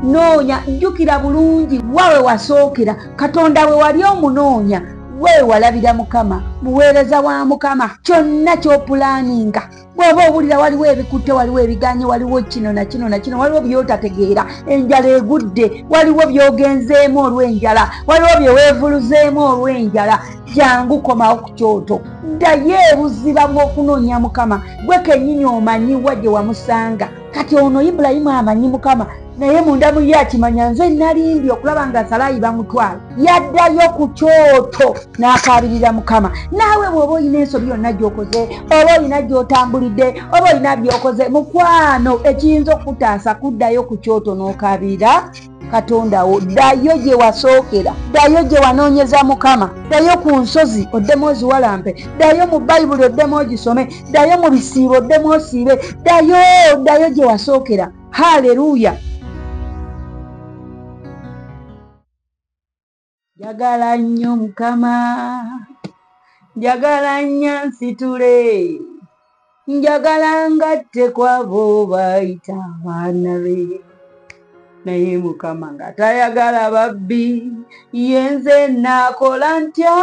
Noonya, jjukira bulungi wawe wasookera. Katonda we wali omunoonya, wewe walabira Mukama, muweereza wa Mukama. Kyonna ky'opulaaninga, bw'oba owulira waliwo ebikutte, waliwo ebiganye, waliwo kino na kino na kino, waliwo by'otategeera, enjala egudde, waliwo by'ogenzeemu olw'enjala, waliwo bye weevuluzeemu olw'enjala, jangu komawo ku kyoto. Ddayo ebuziba bw'okunoonya Mukama. Gwe kennyini omanyi wa gye wamusanga. Kati ono Ibulayimu amanyi Mukama, naye munda mu ye akimanya nze nalimbye okulaba nga Salaayi bamutwala. Yaddayo ku kyoto n'akaabirira Mukama. Naawe bw'oba olina ensobi yonna gy'okoze, oba olina gy'otambulidde, oba olina by'okoze, mukwano, ekiyinza okukutaasa kuddayo ku kyoto n'okaabirira Katonda wo. Ddayo gye wasookera, ddayo gye wanoonyeza Mukama, ddayo ku nsozi oddemu oziwalampe, ddayo mu Bayibuli oddemu ogisome, ddayo mu bisiibo oddemu osiibe, ddayo, ddayo gye wasookera. Haleluya! Njagala nnyo Mukama, njagala nnyo nsitule, njagala ngatte kw'abo bayita abaana be. Naye Mukama nga tayagala babbi, ye nze naakola ntya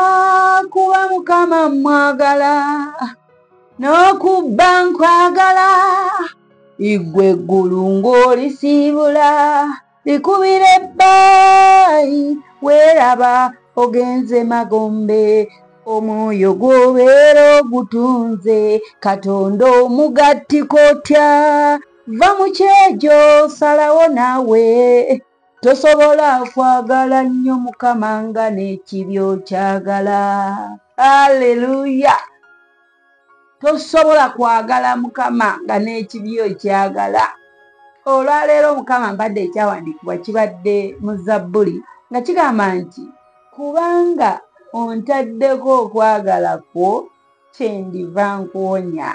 kuba Mukama mmwagala, n'okubba nkwagala. Igwe eggulu ng'olisiibula, likubira ebbayi, weeraba ogenze magombe, omwoyo gw'obeera ogutunze, Katonda omugattiko otya? Va mu kyejo salawo naawe, tosobola kwagala nnyo Mukama nga n'ekibi okyagala. Haleluya! Tosobola kwagala Mukama nga n'ekibi okyagala. Olwaleero Mukama mbadde ekyawandiikibwa kibadde mu Zabbuli nga kigamba nti kubanga ontaddeko okwagala kwo kyendiva nkuwonya.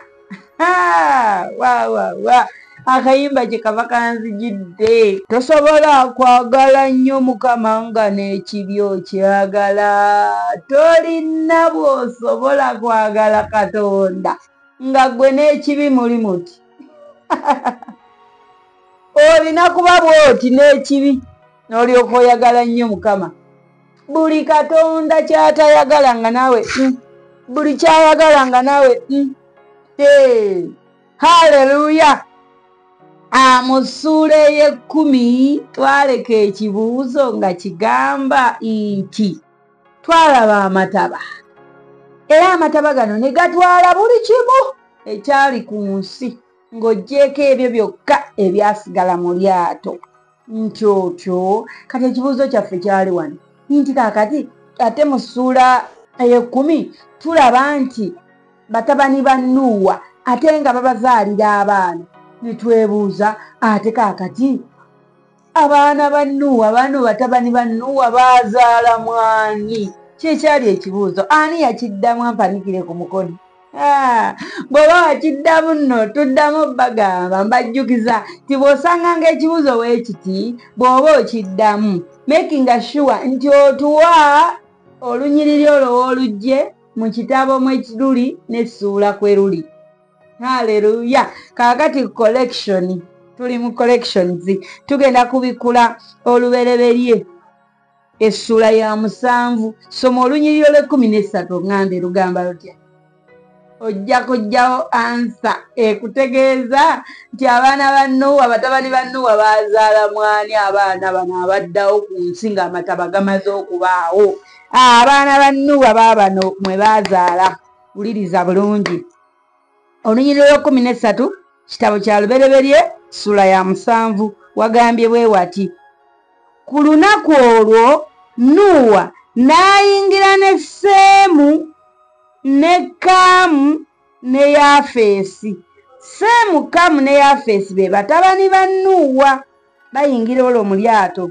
Wa wa wa, akayimba kye kava kanzijidde. Tosobola kwagala nnyo Mukama nga n'ekibi okyagala. Tolina bw'osobola kwagala Katonda nga ggwe n'ekibi muli muti. Olina kuba bw'oti n'ekibi n'olyoka oyagala nnyo Mukama. Buli Katonda ky'atayagala nga naawe, buli ky'ayagala nga naawe. Haleluya! Mu ssuula ey'ekkumi twaleka ekibuuzo nga kigamba nti twalaba amataba, era amataba gano ne gatwala buli kimu ekyali ku nsi ng'oggyeeko ebyo byokka ebyasigala mu lyato. Nti otyo kati ekibuuzo kyaffe kyali wano nti kaakati ate mu ssuula ey'ekkumi tulaba nti batabani ba Nuuwa ate nga babazaalira abaana, ne twebuuza ate kaakati abaana ba Nuuwa bano batabani ba Nuuwa baazaala mwani? Kyekyali ekibuuzo. Ani yakiddamu ampanikire ku mukono? Bw'oba wakiddamu nno tuddamu bagamba, mbajjukiza nti bw'osanganga ekibuuzo weekiti bw'oba okiddamu making sure nti otuwa olunyiriri olwo w'olujje mu kitabo mwe luli n'essuula kwe luli. Haleluya! Kaakati collection, tuli mu collections, tugenda kubikula olubereberye essuula ya 7, soma olunyiriri olw'ekkumi n'essatu oŋŋambe lugamba lutya. Ojja kuggyawo ansa ekutegeeza nti abaana ba Nuuwa, batabani ba Nuuwa baazaala mwani abaana bano abaddawo ku nsi ng'amataba gamaze okubaawo. Abaana ba Nuuwa baabano mwe baazaala. Wuliriza bulungi. Olunyiriri olw'ekkumi n'essatu kitabo kya Lubereberye ssuula ya 7 wagambye bwe wati: ku lunaku olwo Nuuwa n'ayingira ne Seemu ne Kaamu ne Yafeesi. Seemu, Kaamu ne Yafeesi be batabani ba Nuuwa, bayingira olwo mu lyato.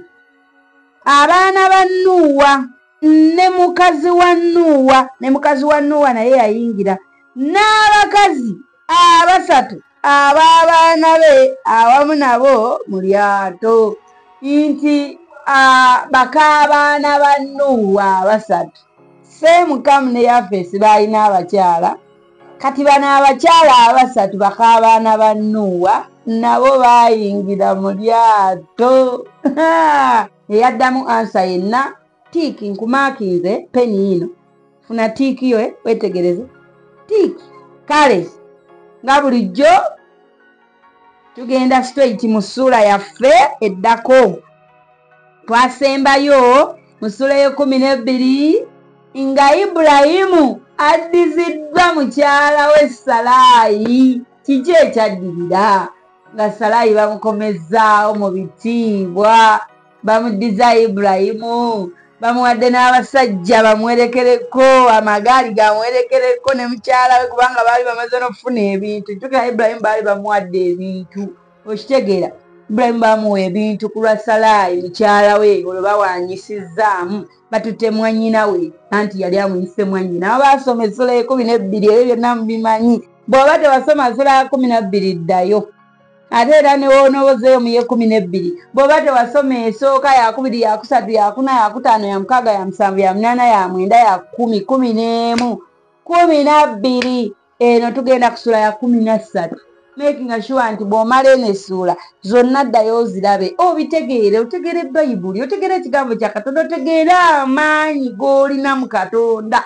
Abaana ba Nuuwa ne mukazi wa Nuuwa, ne mukazi wa Nuuwa naye yayingira, n'abakazi abasatu ab'abaana be awamu nabo mu lyato. Nti bak'abaana ba Nuuwa abasatu, Seemu, Kaamu ne Yafeesi baalina abakyala. Kati bano abakyala abasatu bak'abaana ba Nuuwa Nabo baayingira mu lyato. Eyaddamu ansa yenna, tiiki nkumaakinze peni ino. Funa tiiki yo, weetegereze. Tiiki. Kale, nga bulijjo tugenda straight mu ssuula yaffe eddako. Twasembayo mu ssuula ey'e 12 nga Ibulayimu addiziddwa mukyala we Salaayi. Kiki ekyaddirira? Nga Salaayi bamukomezzaawo mu bitiibwa, bamuddiza Ibulayimu, bamuwadde n'abasajja bamuwerekereko, amagaali gamuwerekereko ne mukyala we, kubanga baali bamaze n'okufuna ebintu. Jjukira Ibulayimu baali bamuwadde ebintu, okitegeera? Ibulayimu bamuwa ebintu ku lwa Salaayi mukyala we. Olwo bawaanyisizzaamu, batutte mwannyina we, anti yali amuyise mwannyina. Aba baasoma essula 12, ebyo byonna mubimanyi. Bw'oba tewasoma ssula ya 12, ddayo. Ate era ne wonoobozeeyo mu y'e 12, bw'oba tewasoma esooka, yakubiri, yakusatu, yakuna, yakutaano, yamukaaga, yamusanvu, yamunaana, yamwenda, yakumi, 11, 12. Eno tugenda ku ssuula ya 13. Making sure nti bw'omala eno essuula zonna, ddayo ozirabe, obitegeere, otegeere Bayibuli, otegeere ekigambo kya Katonda, otegeere amaanyi g'olina mu Katonda.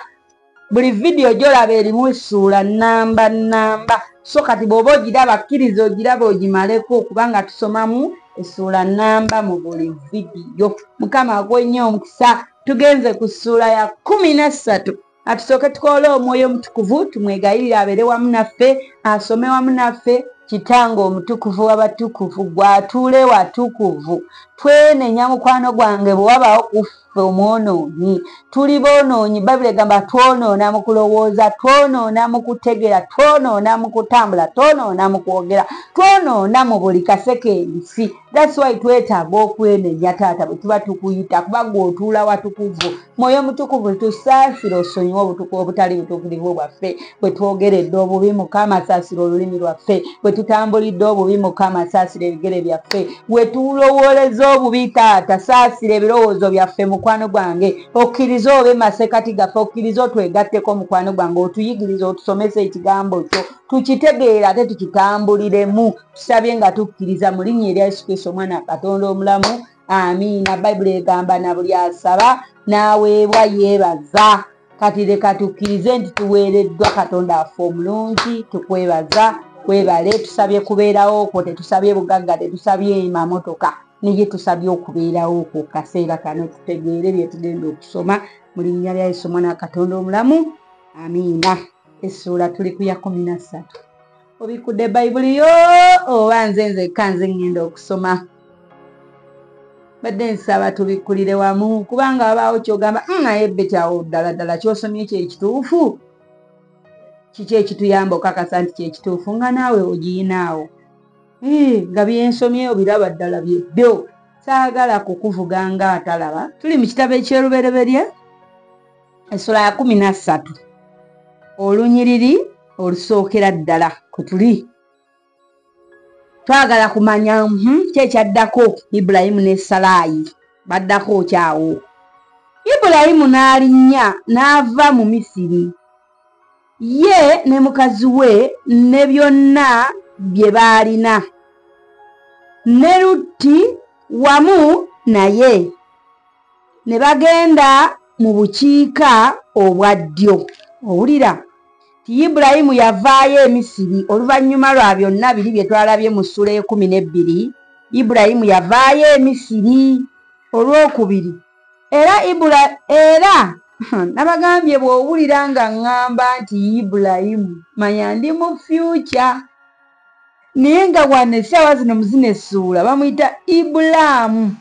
Buli vidiyo gy'olaba erimu essuula namba namba. So kati bw'oba ogiraba, kkiriza ogiraba ogimaleko, kubanga tusomamu essuula namba mu buli vidiyo. Mukama akuwe nnyo omukisa. Tugenze ku ssuula ya 13. Atusooke tukole Omwoyo Omutukuvu, tumwegayirire abeere wamu naffe, asome wamu naffe. Kitange omutukuvu w'abatukuvu, gw'atuule watukuvu, twenenya mukwano gwange bwe wabaawo ku ffe omwonoonyi. Tuli boonoonyi. Bayibuli egamba twonoona mu kulowooza, twonoona mu kutegeera, twonoona mu kutambula, twonoona mu kwogera, twonoona mu buli kasekensi. That's why twetaaga okwenenya, Taata, bwe tuba tukuyita, kuba gwe otuula watukuvu. Mwoyo Mutukuvu, tusaasire, osonyiwe obutali butuukirivu bwaffe. Bwe twogeredde obubi, Mukama, saasira olulimi lwaffe. Bwe tutambulidde obubi, Mukama, saasira ebigere byaffe. Bwe tulowooleza obubi, Taata, saasira ebirowoozo byaffe. Mukwano gwange, okkirize obe masekati gaffe, okkirize otwegatteko, mukwano gwange, otuyigirize, otusomese ekigambo kyo, tukitegeera ate tukitambuliremu. Tusabye nga tukkiriza mu linnya erya Yesu Kristo, Omwana Katonda omulamu, amiina. Bayibuli egamba na buli asaba n'aweebwa yeebaza. Kati leka tukkirize nti tuweereddwa Katonda affe omulungi. Tukwebaza, webale. Tusabye kubeerawo okwo, tetusabye bugagga, tetusabye mamotoka, naye tusabye okubeerawo okwo kaseera kano, tutegeere bye tugenda okusoma, mu linnya lya Yesu, Omwana Katonda omulamu, amiina. Essuula tuli ku ya 13. Obikudde Bayibuli yo oba nze nzekka nze ŋŋenda okusoma? Badde nsaba tubikkulire wamu, kubanga wabaawo kyogamba, "Naye Betty, awo ddala ddala kyosomye kyekituufu?" Kiki ekituyamba okakasa nti kyekituufu nga naawe ogiyinaawo, nga byensomye obiraba ddala byebyo? Saagala kukuvuga nga atalaba. Tuli mu kitabo ekyerubereberye, essula ya 13, olunyiriri olusookera ddala kwe tuli. Twagala kumanya ki ekyaddako Ibulayimu ne Salaayi. Baddako kyawo, Ibulayimu n'alinnya n'ava mu Misiri, ye ne mukazi we ne byonna bye baalina, ne Lutti wamu naye, ne bagenda mu bukiika obwa ddyo. Owulira ti Ibulayimu yavaayo e Misiri oluvannyuma lwa byonna biri bye twalabye mu ssula 12. Ibulayimu yavaayo e Misiri olwokubiri. Era Ibula era nabagambye, bw'owulira nga ŋŋamba nti Ibulayimu, manya ndi mu future, naye nga wano essaawa zino muzino essuula bamuyita Ibulaamu.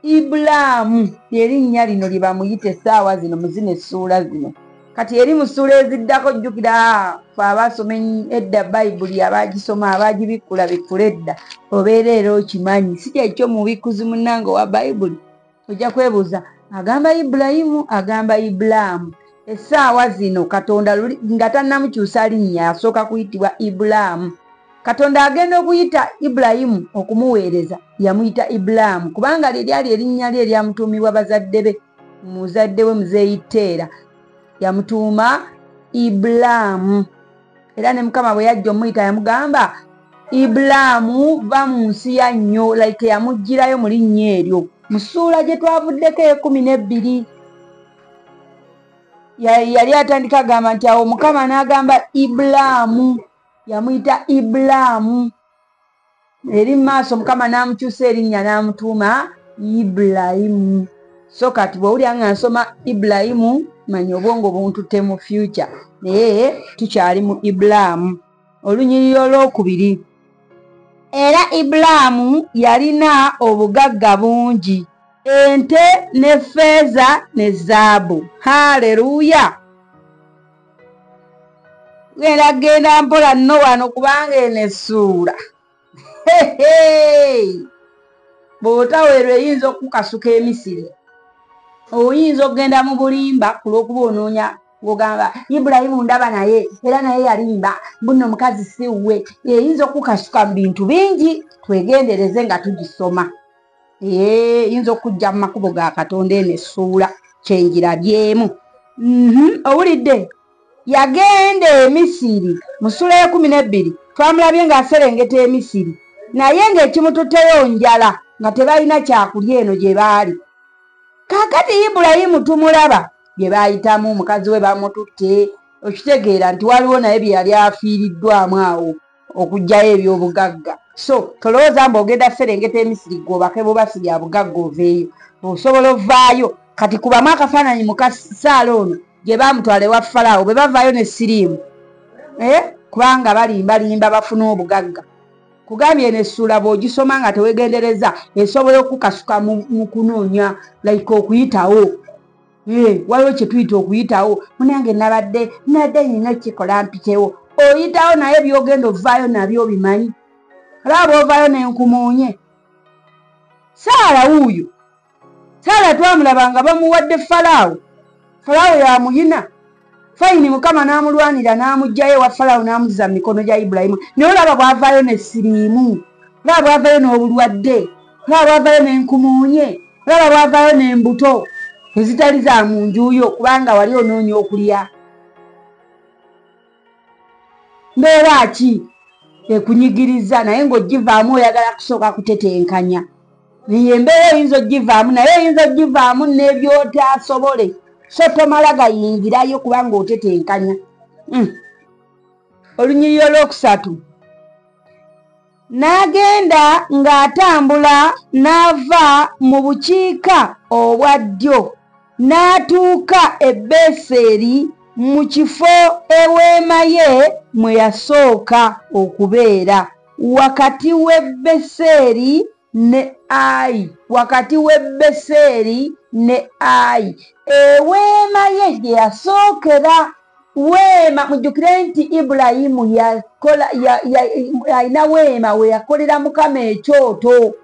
Ibulaamu lyerinnya lino lye bamuyita essaawa zino muzino essuula zino. Kati eri mu ssuula eziddako, jjukira fe abaasoma edda Bayibuli, abagisoma, abagibikkula bikkula edda, obeera era okimanyi si kyekyo. Mubikkuzi munnange owa Bayibuli, ojja kwebuuza, agamba Ibulayimu, agamba Ibulaamu. Essaawa zino Katonda nga tannamukyusa linnya, asooka kuyitibwa Ibulaamu. Katonda agenda okuyita Ibulayimu okumuweereza, yamuyita Ibulaamu, kubanga lye lyali erinnya lye eryamutuumibwa bazadde be. Muzadde we muzeeyi Teera yamutuuma Ibulaamu. Era ne Mukama bwe yajja omuyita, yamugamba, Ibulaamu va mu nsi ya nnyo, like yamuggyirayo mu linnya eryo. Mu ssuula gye twavuddeko 12 yali atandika agamba nti awo Mukama n'agamba Ibulaamu, yamuyita Ibulaamu. Eri mu maaso Mukama n'amukyusa erinnya n'amutuuma Ibulayimu. So kati bw'owulira nga nsoma Ibulayimu, manya obwongo buntutte mu future, naye tukyali mu Ibulaamu. Olunyiriri olwokubiri, era Ibulaamu yalina obugagga bungi, ente ne ffeeza ne zaabu. Haleluya! Genda genda mpola nno wano kubanga eno essuula bw'otaweerwa eyinza okukukasuka emisiri. Oyinza okugenda mu bulimba ku lw'okuba onoonya ng'ogamba Ibulayimu ndaba naye era naye yalimba, mbuno omukazi si wuwe. Eyinza okukukasuka mu bintu bingi, twegendereze nga tugisoma. Eyinza okujja mu makubo ga Katonda eno essuula kyenjirabyemu. Owulidde? Yagenda e Misiri mu ssuula 12, twamulabye ng'aserengeta e Misiri, naye ng'ekimututteyo njala, nga tebalina kyakulya eno gye baali. Kaakati Ibulayimu tumulaba bye baayitamu, mukazi we bamututte, okitegeera nti waliwo naye bye yali afiiriddwamu awo okuggyayo ebyobugagga. So tolowooza mbu ogenda serengeta e Misiri gwe obake bubasi bya bugagga oveeyo, osobola ovaayo. Kati kubamu akafaananyi muka Saala ono gye baamutwala ewa Falaawo, bwe bavaayo ne siriimu, kubanga balimbalimba bafuna obugagga. Kugambye eno essuula bw'ogisoma nga teweegendereza esobola okukasuka mu kunoonya, like okuyitawo. Waliwo kye tuyita okuyitawo, munange nabadde nina kikola mpitewo. Oyitawo naye by'ogenda ovaayo nabyo obimanyi. Olaba bw'ovaayo n'enkumuunye. Saala wuuyo, Saala twamulaba nga bamuwadde Falaawo, Falaawo yamuyina fayini, Mukama n'amulwanira n'amuggyayo ewa Falaawo n'amuzza mu mikono gya Ibulayimu. Naye olaba bw'avaayo ne siriimu, olaba bw'avaayo n'obulwadde, olaba bw'avaayo n'enkumuunye, olaba bw'avaayo n'embuto ezitali za mu njuyo, kubanga wali onoonya okulya. Mbeera ki ekunyigiriza naye ng'ogivaamu oyagala kusooka kutetenkanya. Naye embeera oyinza ogivaamu, naye oyinza ogivaamu n'ebyotaasobole. So tomala gayingirayo kubanga otetenkanya. Olunyiriri olwokusatu, n'agenda ng'atambula n'ava mu bukiika obwa ddyo n'atuuka e Beseri mu kifo eweema ye mwe yasooka okubeera, wakati w'e Beseri ne Ayi, wakati w'e Beseri ne Ayi, eweema ye gye yasookera. Weema, mujjukire nti Ibulayimu yakola alina weema we yakolera Mukama ekyoto.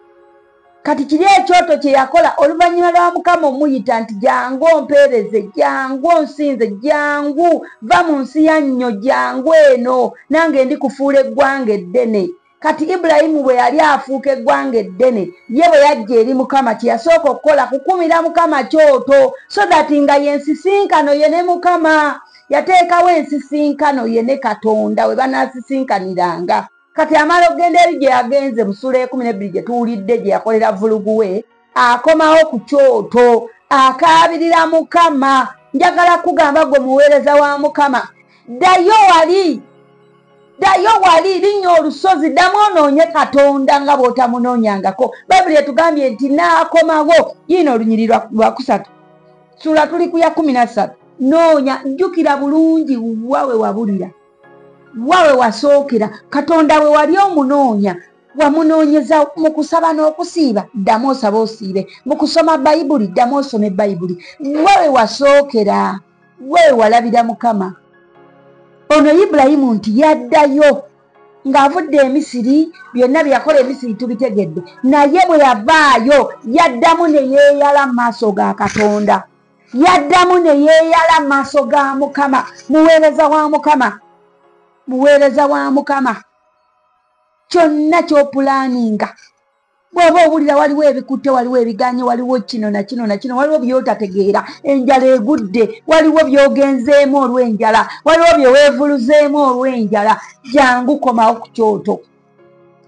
Kati kiri ekyoto kye yakola oluvannyuma lwa Mukama omuyita nti jangu ompeereze, jangu onsinze, jangu va mu nsi ya nnyo, jangu eno nange ndi kufuula eggwanga eddene. Kati Ibulayimu bwe yali afuuka eggwanga eddene, ye bwe yajja eri Mukama kye yasooka okukola kukumira Mukama kyoto, so that nga y'ensisinkano ye ne Mukama. Yateekawo ensisinkano ye ne Katonda we banaasisinkaniranga. Kati amala okugenda eri gye yagenze mu ssuula 12 gye tuwulidde gye yakolera vulugu we, akomawo ku kyoto akaabirira Mukama. Njagala kugamba gwe muweereza wa Mukama, ddayo wali, ddayo wali, linnya olusozi, ddamu onoonye Katonda nga bw'otamunoonyangako. Bayibuli etugambye nti n'akomawo. Yiino olunyiriri lwakusatu, ssuula tuli ku ya 13. Noonya, jjukira bulungi wa we wabulira, wa we wasookera. Katonda we wali omunoonya, wamunoonyeza mu kusaba n'okusiiba, ddamu osabe osiibe. Mu kusoma Bayibuli, ddamu osome Bayibuli. Wa we wasookera, wa we walabira Mukama. Ono Ibulayimu nti yaddayo ng'avudde e Misiri, byonna bye yakola e Misiri tubitegedde, naye bwe yavaayo yaddamu ne yeeyala mu maaso ga Katonda, yaddamu ne yeeyala mu maaso ga Mukama. Muweereza wa Mukama, muweereza wa Mukama, kyonna ky'opulaaninga bw'oba owulira waliwo ebikutte, waliwo ebiganye, waliwo kino na kino na kino, waliwo by'otategeera, enjala egudde, waliwo by'ogenzeemu olw'enjala, waliwo bye weevuluzeemu olw'enjala, jangu komawo ku kyoto.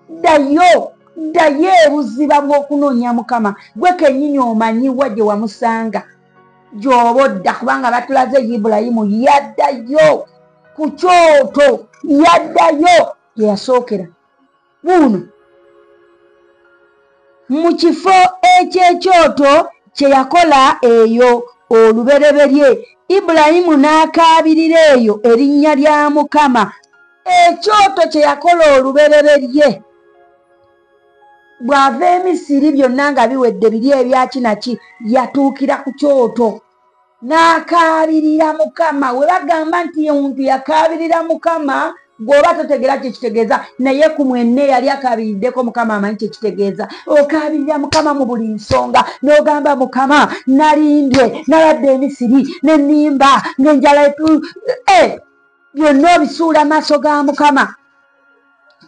Ddayo, ddayo ebuziba bw'okunoonya Mukama. Gwe kennyini omanyiwa gye wamusanga, gy'oba odda, kubanga batulaze Ibulayimu yaddayo ku kyoto, yaddayo gye yasookera. Buuno mu kifo eky'ekyoto kye yakola eyo olubereberye, Ibulayimu n'akaabirira eyo erinnya lya Mukama. Ekyoto kye yakola olubereberye, bw'ava e Misiri byonna nga biwedde biri ebyakinaki, yatuukira ku kyoto n'akaabirira Mukama. We bagamba nti omuntu yakaabirira Mukama, bw'oba totegeera kye kitegeeza, naye ku mwenne yali akaabiriddeko Mukama amanyi kye kitegeeza. Okaabirira Mukama mu buli nsonga, n'ogamba Mukama nalimbye, nabadde e Misiri ne nnimba ng'enjala byonna obisuula maaso ga Mukama.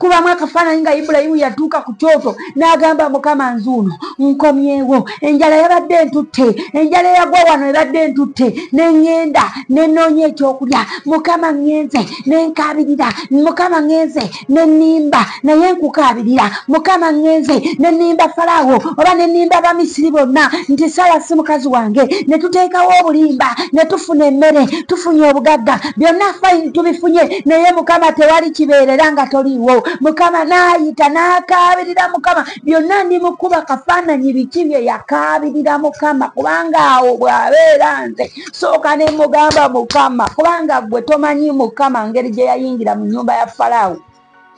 Kubamu akafaananyi nga Ibulayimu yatuuka ku kyoto n'agamba Mukama nzuuno nkomyewo, enjala yabadde entutte, enjala eyagwa wano ebadde entutte, ne ŋŋenda ne nnoonya ekyokulya. Mukama ŋŋenze ne nkaabirira, Mukama ŋŋenze ne nnimba naye nkukaabirira, Mukama ŋŋenze ne nnimba Falaawo oba ne nnimba Bamisiri bonna nti Sala si mukazi wange, ne tuteekawo obulimba ne tufuna emmere, tufunye obugagga, byonna fine tubifunye, naye Mukama tewali kibeerera nga toliiwo. Mukama n'ayita n'akaabirira Mukama. Byonna ndi mukuba kafaananyi biki bye yakaabirira Mukama, kubanga awo bw'abeera nze sooka ne mugamba Mukama, kubanga ggwe tomanyi Mukama ngeri gye yayingira mu nnyumba ya Falaawo.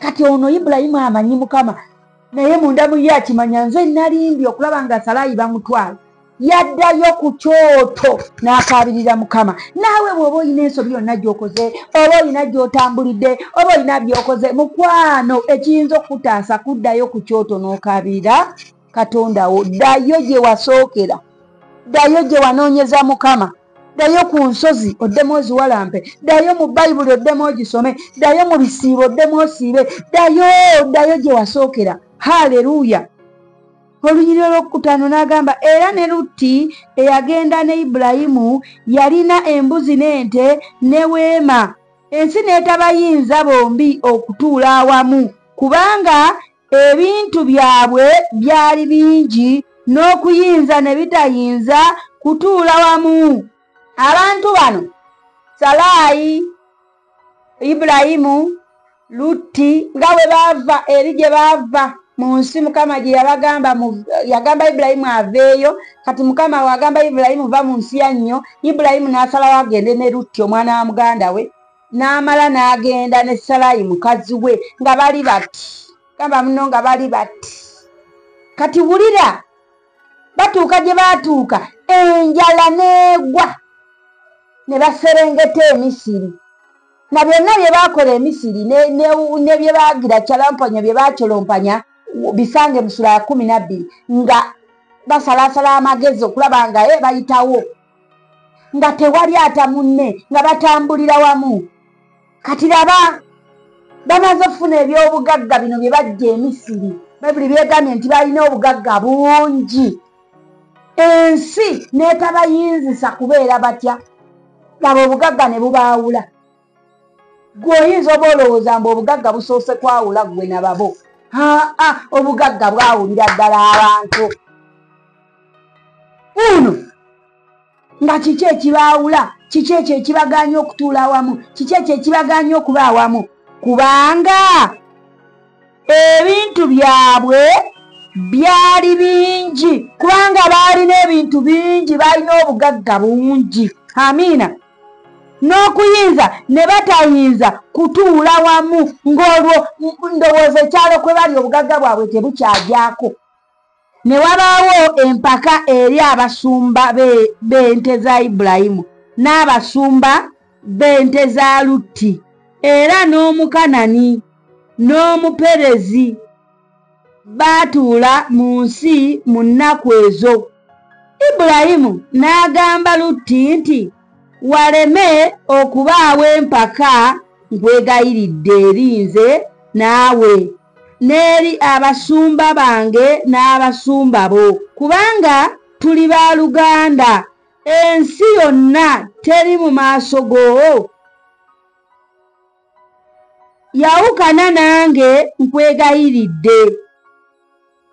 Kati ono Ibulayimu amanyi Mukama, naye munda mu ye akimanya nze nalimbye okulaba nga Salaayi bamutwala. Yaddayo ku kyoto n'akaabirira Mukama. Naawe bw'oba olina ensobi yonna gy'okoze, oba olina gy'otambulidde, oba olina by'okoze, mukwano ekiyinza okukutaasa kuddayo ku kyoto n'okaabirira Katonda wo. Ddayo gye wasookera, ddayo gye wanoonyeza Mukama, ddayo ku nsozi oddemu oziwalampe, ddayo mu Bayibuli oddemu ogisome, ddayo mu bisiibo oddemu osiibe, ddayo, ddayo gye wasookera. Haleluya. Olunyiriri olwokutaano n'agamba, era ne Lutti eyagenda ne Ibulayimu yalina embuzi n'ente ne weema, ensi n'etabayinza bombi okutuula awamu, kubanga ebintu byabwe byali bingi n'okuyinza ne bitayinza kutuula wamu. Abantu bano Salaayi, Ibulayimu, Lutti nga bwe baava eri gye baava mu nsi Mukama gye yabagamba, yagamba Ibulayimu aveeyo. Kati Mukama wagamba Ibulayimu va mu nsi ya nnyo, Ibulayimu n'asalawo agende ne Lutti omwana wa muganda we, n'amala n'agenda ne Salaayi mukazi we nga bali bati, gamba muno nga bali bati. Kati wulira batuuka gye baatuuka, enjala n'egwa ne baserengeta e Misiri. Na byonna bye baakola e Misiri ne bye baagira kyalampanya bye baacolompanya bisange mu ssuula ya 12, nga basalaasala amagezi okulaba nga bayitawo, nga tewali ata munne, nga batambulira wamu. Kati laba bamaze okufuna ebyobugagga bino bye bajja e Misiri. Bayibuli byegambye nti balina obugagga bungi, ensi n'etabayinzisa kubeera batya. Laba obugagga ne bubaawula. Ggwe oyinza oba olowooza mbu obugagga busoose kwawula ggwe na babo. Aa, obugagga bwawulira ddala abantu. Uno nga kiki ekibaawula, kiki ekyo ekibagaanya okutuula awamu, kiki ekyo ekibagaanya okuba awamu? Kubanga ebintu byabwe byali bingi, kubanga baalina ebintu bingi, baalina obugagga bungi. Amiina. N'okuyinza ne batayinza kutuula wamu, ng'olwo ndowooza ekyalo kwe bali obugagga bwabwe tebukyagyako. Ne wabaawo empaka eri abasumba b'ente za Ibulayimu n'abasumba b'ente za Lutti, era n'Omukanani n'Omuperezi baatuula mu nsi mu nnaku ezo. Ibulayimu n'agamba Lutti nti, waleme okubaawo empaka nkwegayiridde eri nze naawe n'eri abasumba bange n'abasumba bo, kubanga tuli baluganda, ensi yonna teri mu maaso go. Yawukana nange nkwegayiridde,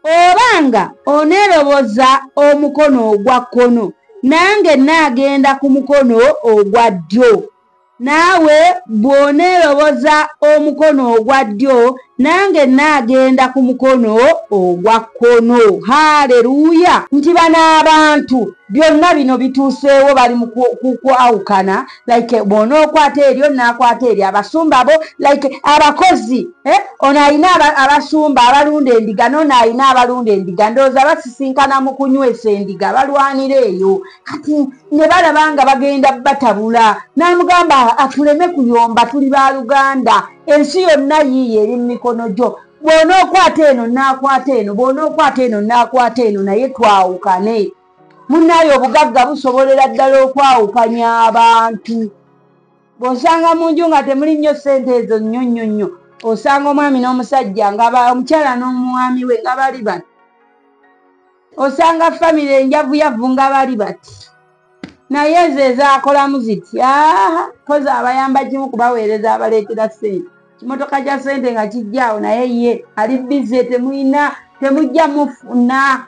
obanga oneeroboza omukono ogwa kkono, nange naagenda ku mukono ogwa ddyo, naawe bw'oneeroboza omukono ogwa ddyo, nange naagenda ku mukono ogwa kkono. Haleluya! Nti bano abantu byonna bino bituuseewo, bali mu kwawukana, like bw'onookwata eryo naakwata eri, abasumba bo like abakozi, ono alina abasumba abalunda endiga, n'ono alina abalunda endiga, ndowooza basisinkana mu kunywesa endiga, balwanira eyo. Kati ne balaba nga bagenda batabula, n'amugamba atuleme kuyomba, tuli baluganda, ensi yonna yiiyo eri mu mikono gyo, bw'onookwata eno naakwata eno, bw'onookwata eno naakwata eno, naye twawukane. Munnaye obugagga busobolera ddala okwawukanya abantu. Bw'osanga mu nju nga temuli nnyo ssente ezo nnyo nnyo nnyo, osanga omwami n'omusajja nga omukyala n'omwami we nga bali bati, osanga famire enjavuyavu nga bali bati, naye ezo ezaakolamu ziti, kozi abayamba kimu kubaweereza abaleetera ssente, kimotoka kya ssente nga kijjaawo, naye ye ali bize, temulina, temujja mufuna,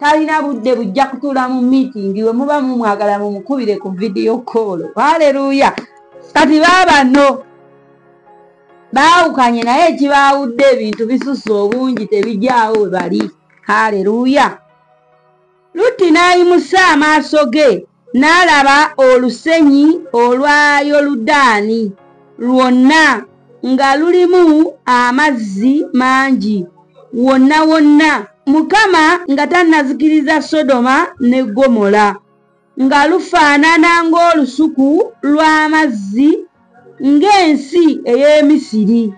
talina budde bujja kutuula mu meeting, we muba mumwagala mumukubire ku video call. Haleluya! Kati baabano baawukanye, naye ekibaawudde ebintu bisusse obungi, tebijaawo we bali. Haleluya! Lutti n'ayimusa amaaso ge n'alaba olusenyi olwa Yoludaani lwonna nga lulimu amazzi mangi wonna wonna, Mukama nga tannazikiriza Sodoma ne Ggomola, nga lufaanana ng'olusuku lw'amazzi, ng'ensi ey'e Misiri,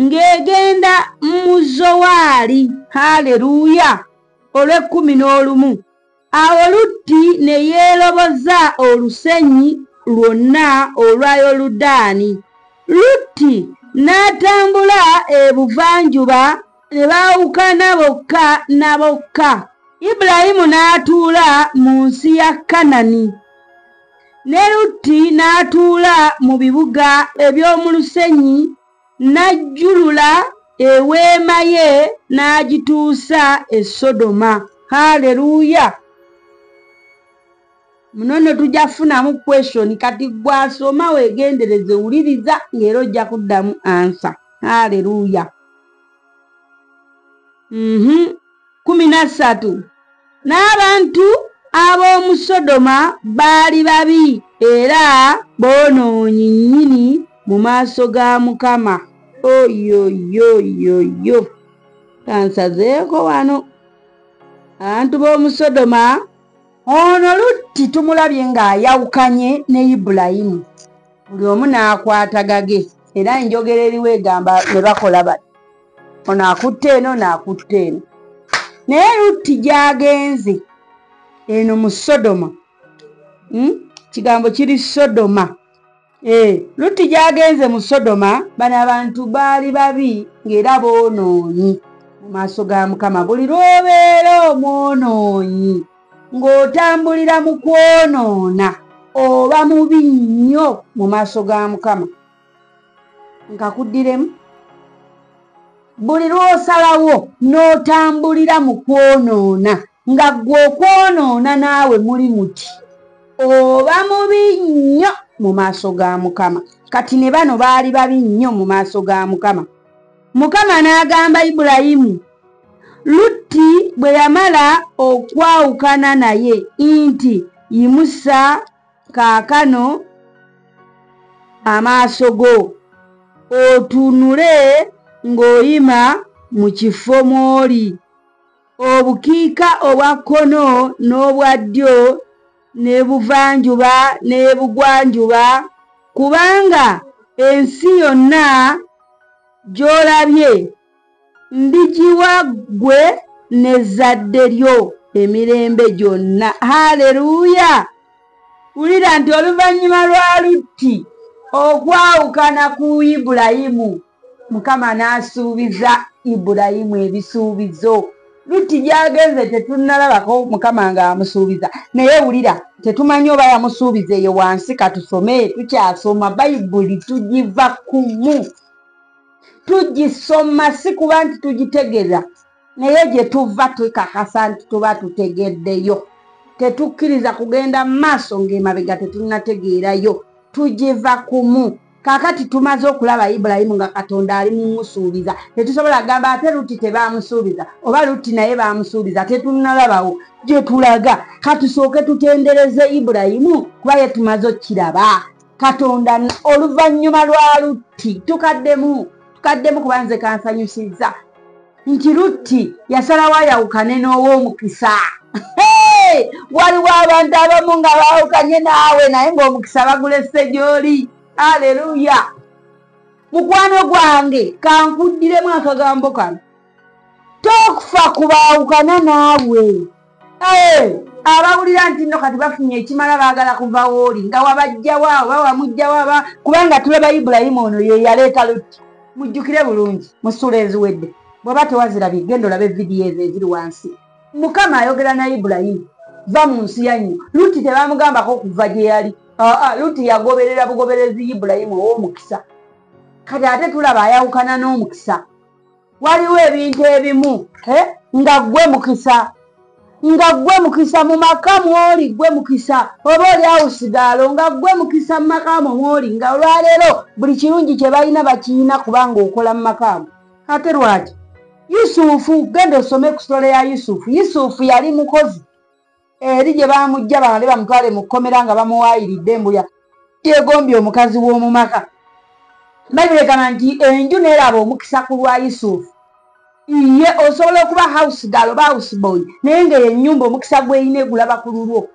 ng'egenda mu Zowaali. Haleluya! Olw'ekkumi n'olumu. Awo Lutti ne yeeroboza olusenyi lwonna olwa Yoludaani. Lutti n'atambula ebuvanjuba, ne baawukana bokka na bokka. Ibulayimu n'atuula mu nsi ya Kanani, ne Lutti n'atuula mu bibuga eby'omu lusenyi, n'ajjulula eweema ye n'agituusa e Sodoma. Haleluya! Muno nno tujja kufunamu question. Kati gw'asoma weegendereze, wuliriza, ng'era ojja kuddamu answer. Haleluya! 13. N'abantu ab'omu Sodoma baali babi era boonoonyi nnyini mu maaso ga Mukama. Oyoyoyoyo, kansazeeko wano. Abantu b'omu Sodoma, ono Lutti tumulabye ng'ayawukanye ne Ibulayimu, buli omu n'akwata gage, era enjogera eriwo egamba ne bakola bati, ono akutte eno, n'akutte eno. Naye Lutti gy'agenze eno mu Sodoma, Kigambo kiri Sodoma. Lutti gy'agenze mu Sodoma, bano abantu baali babi ng'era boonoonyi mu maaso ga Mukama. Buli lw'obeera omwonoonyi ng'otambulira mu kwonoona, oba mubi nnyo mu maaso ga Mukama. Nkakuddiremu, buli lw'osalawo n'otambulira mu kwonoona, nga ggwe okwonoona naawe muli muti, oba mubi nnyo mu maaso ga Mukama. Kati ne bano baali babi nnyo mu maaso ga Mukama. Mukama n'agamba Ibulayimu, Lutti bwe yamala okwawukana naye, nti, Yimusa kaakano amaaso go, otunule ng'oyima mu kifo mw'oli, obukiika obwa kkono n'obwa ddyo, n'ebuvanjuba n'ebugwanjuba, kubanga ensi yonna gy'olabye ndigiwa ggwe n'ezzadde lyo emirembe gyonna. Haleluya! Wulira nti oluvannyuma lwa Lutti okwawukana ku Ibulayimu, Mukama n'asuubiza Ibulayimu ebisuubizo. Lutti gy'agenze tetunnalabako Mukama ng'amusuubiza, naye wulira, tetumanyi oba yamusuubiza eyo wansi. Katusome, tukyasoma Bayibuli, tugiva kumu. Tugisoma si kuba nti tugitegeera, naye gye tuva twekakasa nti tuba tutegeddeyo. Tetukkiriza kugenda mu maaso ng'emabega tetunnategeerayo, tugiva kumu. Kaakati tumaze okulaba Ibulayimu nga Katonda ali mumusuubiza, tetusobola kugamba ate Lutti tebaamusuubiza oba Lutti naye baamusuubiza, tetunnalabawo gye tulaga. Katusooke tutendereze Ibulayimu kuba ye tumaze okukiraba. Katonda oluvannyuma lwa Lutti tukaddemu kuba nze kansanyusizza nti Lutti yasalawo ayawukane n'ow'omukisa. Waliwo abantu abamu nga baawukanye naawe naye ng'omukisa bagulese gy'oli. Aleluya! Mukwano gwange kankuddiremu akagambo kano, tokufa kubaawukana naawe. Abawulira nti nno kati bafunye ekimala baagala kuva w'oli nga wabajjawo oba wamugjawo, kubanga tulaba Ibulayimu ono ye yaleeta Lutti. Mujjukire bulungi mu ssuula eziwedde, bw'oba tewazirabye genda olabe vidiyo ezo eziri wansi. Mukama ayogera na Ibulayimu, va mu nsi yannyo. Lutti tebamugambako okuva gye yali. Lutti yagoberera bugoberezi Ibulayimu ow'omukisa. Kati ate tulaba ayawukana n'omukisa. Waliwo ebintu ebimu nga ggwe mukisa, nga ggwe mukisa mu maka mw'oli, ggwe mukisa oba oli awusigaalo, nga ggwe mukisa mu maka mwo mw'oli, nga olwaleero buli kirungi kye balina bakiyina kubanga okola mu maka ago. Ate lwaki? Yusufu, genda osome ku sitole ya Yusufu. Yusufu yali mukozi eri gye bamujja bamale bamutwale mu kkomera nga bamuwaayiridde embuya yeegombye omukazi w'omu maka. Bayibuli egamba nti enju n'eraba omukisa ku lwa Yusufu. Ye osobola okuba house girl oba house boy naye ng'eyo ennyumba omukisa gw'erina egulaba ku lulwo.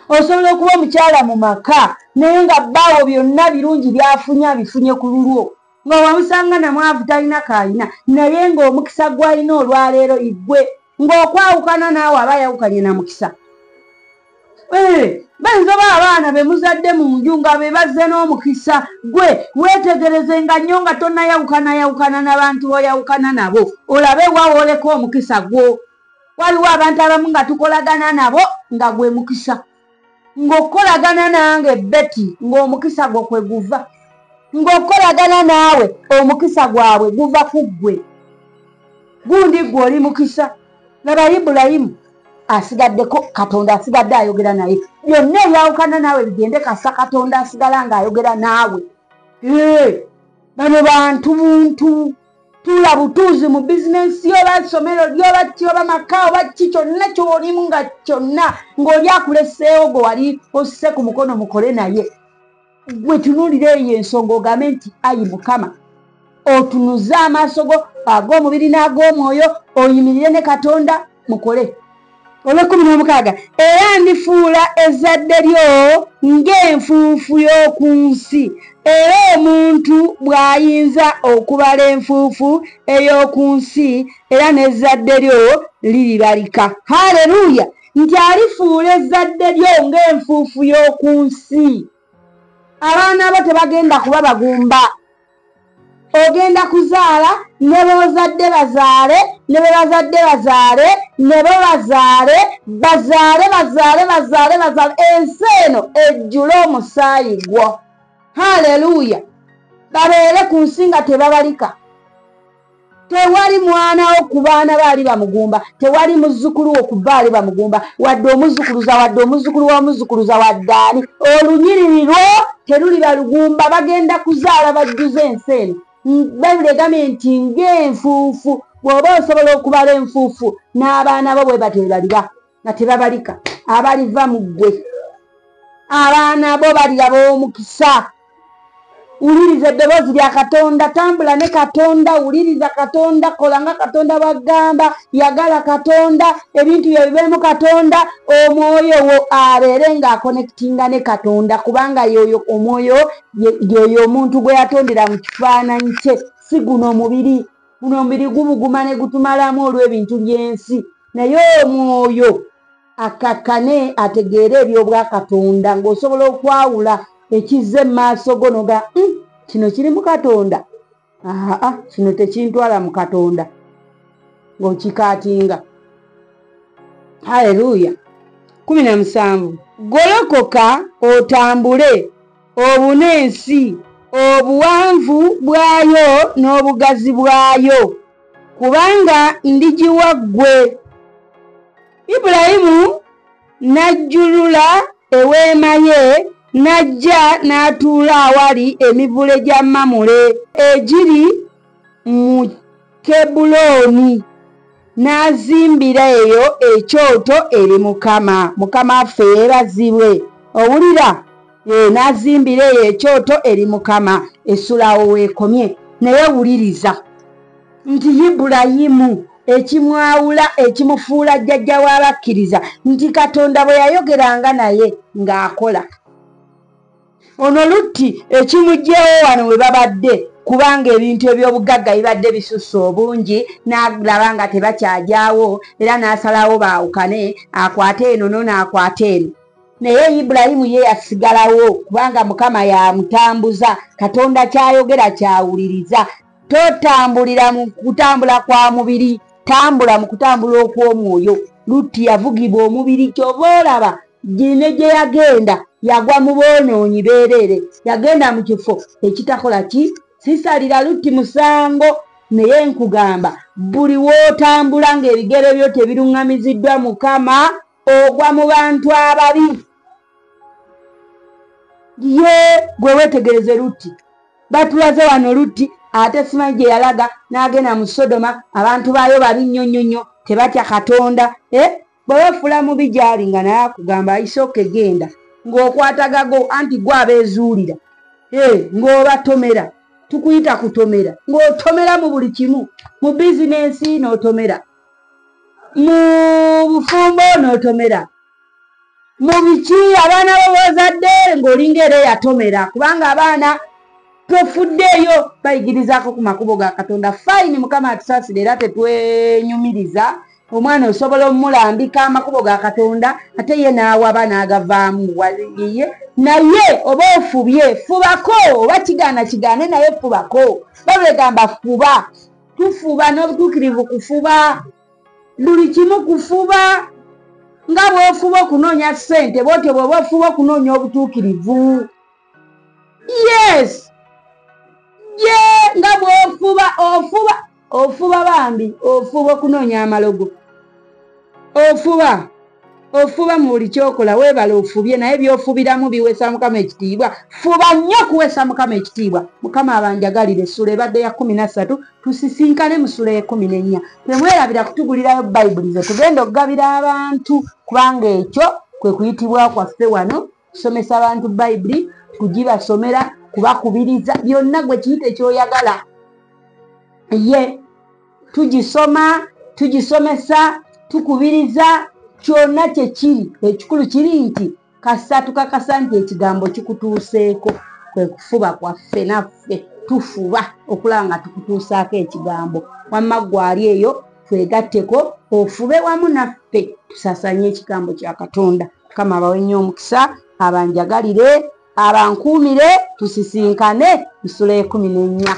Osobola okuba omukyala mu maka naye nga bbaawo byonna birungi by'afunye abifunye ku lulwo. Nga wamusanga namwavu talina k'alina naye ng'omukisa gw'alina olwaleero iggwe, ng'okwawukana naawe aba ayawukanye na mukisa. Bayinza oba abaana be muzadde mu nju nga be bazze n'omukisa, gwe weetegerezenga nnyo nga tonnayawukanayawukana n'abantu b'oyawukana nabo, olabe wa w'oleka omukisa gwo. Waliwo abantu abamu nga tukolagana nabo nga gwe mukisa, ng'okukolagana nange Betty ng'omukisa gwo kwe guva, ng'okukolagana naawe omukisa gwabwe guva ku ggwe. Gundi ggwe oli mukisa. Laba Ibulayimu asigaddeko, Katonda asigadde ayogera naye. Byonna ebyawukana naawe bigende kasa Katonda asigala ng'ayogera naawe. Bano bantu buntu, tuula butuuzi mu bizinensi yo oba ssomero lyo oba ki oba maka oba ki kyonna ky'olimu nga kyonna ng'oli akuleseewo gwe wali osse ku mukono mukole naye. Gwe tunuulira eyo ensonga ogambe nti ayi Mukama, otunuze amaaso go ag'omubiri n'ag'omwoyo, oyimirire ne Katonda mukole. Olw'ekkumi n'omukaaga, era ndifuula ezzadde lyo ng'enfuufu y'oku nsi, era omuntu bw'ayinza okubala enfuufu ey'oku nsi, era n'ezzadde lyo liribalika. Haleluya! Nti alifuula ezzadde lyo ng'enfuufu y'oku nsi. Abaana bo tebagenda kuba bagumba. Ogenda kuzaala ne b'ozadde bazaale, ne be bazadde bazaale, ne bo bazaale, bazaale, bazaale, bazaale, bazaale. Ensi eno ejjule omusaayi gwo. Haleluya! Babeere ku nsi nga tebabalika. Tewali mwana wo ku baana baali bamugumba, tewali muzzukulu wo ku baali bamugumba, wadde omuzzukuluza, wadde omuzzukulu w'omuzzukuluza, wadde ani. Olunyiriri lwo teruliba lugumba, bagenda kuzaala bajjuze ensi eno. Bayibuli egambye nti ng'enfuufu, bw'oba osobola okubala enfuufu n'abaana bo bwe batyo bwe baliba nga tebabalika, abaliva mu ggwe. Abaana bo baliraba omukisa. Wuliriza eddoboozi lya Katonda, tambula ne Katonda, wuliriza Katonda, kola nga Katonda bw'agamba, yagala Katonda, ebintu byo bibeemu Katonda, omwoyo wo abeere ng'akonekitinga ne Katonda, kubanga y'oyo omwoyo y'oyo omuntu gwe yatondera mu kifaananyi kye, si guno omubiri. Guno omubiri gubuguma ne gutumalamu olw'ebintu by'ensi, naye omwoyo akakkane ategeere eby'obwakatonda, ng'osobola okwawula ekizze mu maaso go n'oga kino kiri mu Katonda, aa kino tekintwala mu Katonda, ng'okikaatinga. Haleluya! 17, golokoka otambule obune ensi Obuwanvu bwayo n'obugazi bwayo, kubanga ndigiwa ggwe. Ibulayimu n'ajjulula eweema ye, n'ajja n'atuula awali emivule gya Mamule egiri mu Kebbulooni, n'azimbira eyo ekyoto eri Mukama. Mukama waffe yeebazibwe. Owulira? N'azimbira eyo ekyoto eri Mukama. Essula awo weekomye. Naye wuliriza nti Ibulayimu ekimwawula, ekimufuula jjajja w'abakkiriza, nti Katonda bwe yayogeranga naye ng'akola. Ono Lutti ekimuggyeewo wano we babadde, kubanga ebintu eby'obugagga bibadde bisusse obungi, n'alaba nga tebakyagyawo, era n'asalawo baawukane, akwate eno n'ono akwate eno. Naye Ibulayimu ye yasigalawo, kubanga Mukama yamutambuza. Katonda ky'ayogera kyawuliriza. Totambulira mu kutambula kwa mubiri, tambula mu kutambula okw'omwoyo. Lutti yavugibwa omubiri, ky'ova olaba ne gye yagenda yagwa mu boonoonyi beereere. Yagenda mu kifo ekitakola ki? Sisalira Lutti musango, naye nkugamba buli w'otambula ng'ebigere byo tebiruŋŋamiziddwa Mukama, ogwa mu bantu ababi. Ye gwe weetegereze Lutti. Batulaze wano Lutti ate simanyi gye yalaga n'agenda mu Sodoma, abantu baayo babi nnyo nnyo nnyo, tebatya Katonda. Bwe weefuula mubi gy'ali nga naye akugamba ayisooke genda, ng'okwata gago anti gwe abeezuulira, ng'obatomera, tukuyita kutomera, ng'otomera mu buli kimu, mu bizinensi n'otomera, mu bufumbo n'otomera, mu biki abaana bo b'ozadde ng'olinga era eyatomera, kubanga abaana tofuddeeyo bayigirizaako ku makubo ga Katonda. Fayini, Mukama atusaasire, era tetwenyumiriza. Omwana osobola omulambika amakubo ga Katonda ate ye n'awaba n'agavaamu ye. Naye oba ofubye, fubako, oba kigaana kigaane, naye fubako. Babegamba fuba, tufuba n'obutuukirivu kufuba, buli kimu kufuba. Nga bw'ofuba okunoonya ssente, bw'otyo bw'oba ofuba okunoonya obutuukirivu. Yes, ye nga bw'ofuba, ofuba ofuba bambi, ofuba okunoonya amalogo, ofuba ofuba mu buli kyokola. Weebala ofubye, naye by'ofubiramu biweesa Mukama ekitiibwa. Fuba nnyo okuweesa Mukama ekitiibwa. Mukama abanjagalire. Essula ebadde ya 13, tusisinkane mu ssula 14. Temwerabira kutugulirayo Bayibuli ze tugenda okugabira abantu, kubanga ekyo kwe kuyitibwa kwaffe wano, kusomesa abantu Bayibuli, kugibasomera, kubakubiriza, byonna gwe kiyite ky'oyagala. Ye tugisoma, tugisomesa, tukubiriza, kyonna kye kiri. Ekikulu kiri nti kasa tukakasa nti ekigambo kikutuuseeko. Kwe kufuba kwaffe, naffe tufuba okulaba nga tukutuusaako ekigambo. Wamma ggwe ali eyo, twegatteko, ofube wamu naffe, tusasanye ekigambo kya Katonda. Mukama abawe nnyo omukisa, abanjagalire, abankuumire, tusisinkane mu ssula 14.